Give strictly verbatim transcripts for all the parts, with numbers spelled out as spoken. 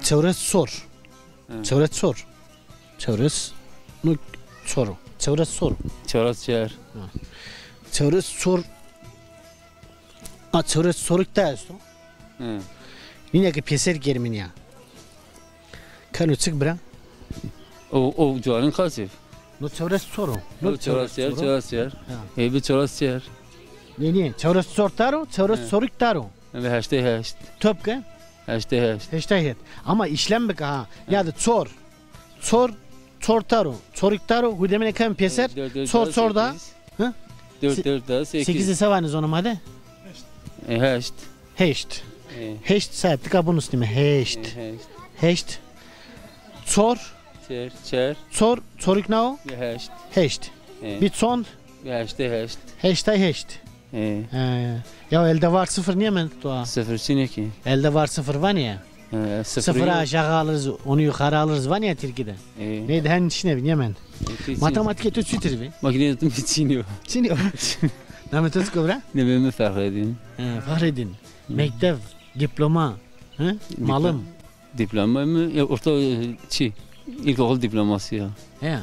Çewres çor. Hı. Çewres çor. Çewres, no, çor o. Çewres çor. Çewres çer. Ha. Çewres çor. A, çewres çorik de esto. Hı. Nîne ke pêser germîn ya. Keno çik bira? O, o carin qasif. No çewres çor o. No çewres çer, çewres çer. Ha. E, bi çewres çer. Nê, nê, çewres çor tar o, çewres çorik tar o. Ve heştê heşt. Top ke? Heştê heşt. Heştay het. Ama îşlem bike ha. Ya de çor. Çor, çor tar o. Çorik tar o. Hudemine kem pêser. Çor, çor da. Hı? Dört, dört da sekiz. Sekiz de se vanê zonê ma de? E, heşt. Heşt. E. Heşt se, tika binusnîme. Heşt. E, heşt. Heşt. Çor. Çer, çer. Çor, çorik na o? E, heşt. Heşt. E. Bi çond? Bi heştê heşt. Heştay heşt. E. E. Ya elde var sıfır niye mend to a? Sıfır çinê ki. Elde var sıfır vanê ya. E, sıfırı aşağı alırız, onu yukarı alırız vanê ya Tirkî de. E. Neydi, hen çinê bi, niye mend? E, çi-, çi-, matematikê to çitir bi? Makinê to çinê bi. Çinê bi. Namê to çik o bira? Namê mi Fahredîn. E, Fahredîn. Hı. Mektev, diploma, hı? Diploma. Malım. Diploma mı? Ya, orta, e, çi? İlkokul diploması ya. He.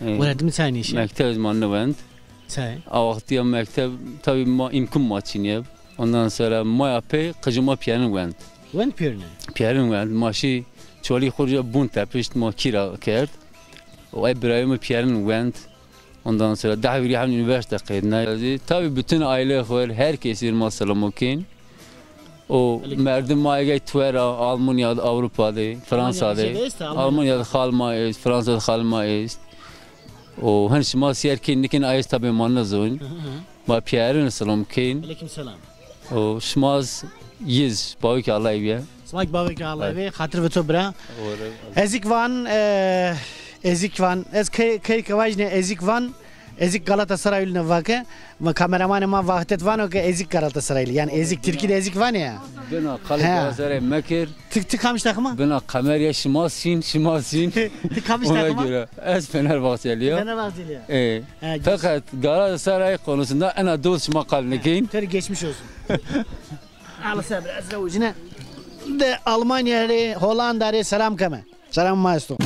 Evet. Öğretim çay ne işi? Mekteb ma nêwend. Çay. A wextî ya mekteb, tabii ma îmkun ma çinîye. Ondan sonra ma ya pey qijê ma pîyerin wend. Wend pîyerine? Pîyerin wend. Ma şî çolî xo rê bûn tepişt, ma kîra kerd. O ey birayê mi pîyerin wend. Ondan sonra daha bir hem üniversite qeydine. Tabii bütün aile xo, herkes ma selam okin. O merdim ma ege tuera Almanya, Avrupa de, Fransa de. Almanya de xal ma est, Fransa de xal ma est. O hen şima sîyer kên nikin, ayes tabi ma nizon. Hı hı. Ma pîyerin selam kên. Aleyküm selam. O şima z-, yiz, bawik Allah bîye. Sima ki bawik Allah bîye, xatir ve to bira. Ezik van, e, ezik van. Ez key, key ke vajne ezik van. Ezik Galatasaraylî ne vake. Ma kameramanê ma Vahdet vano ke ezik Galatasaraylî. Yani ezik, Tirkî de ezik vanê ya. Bina qalê Galatasaray mekir. Ti, ti kamîş takima? Bina kameraya şima sîn, şima sîn. Ti kamîş takima? Ona göre. Ez Fenerbahçelî ya. Fenerbahçelî ya. E. He, geç. Fakat Galatasaray konusunda ena dost şima qal nikin. He, geçmiş olsun. Allah sen biraz da ucuna. De Almanya rê, Hollanda rê selam keme. Selam maestro.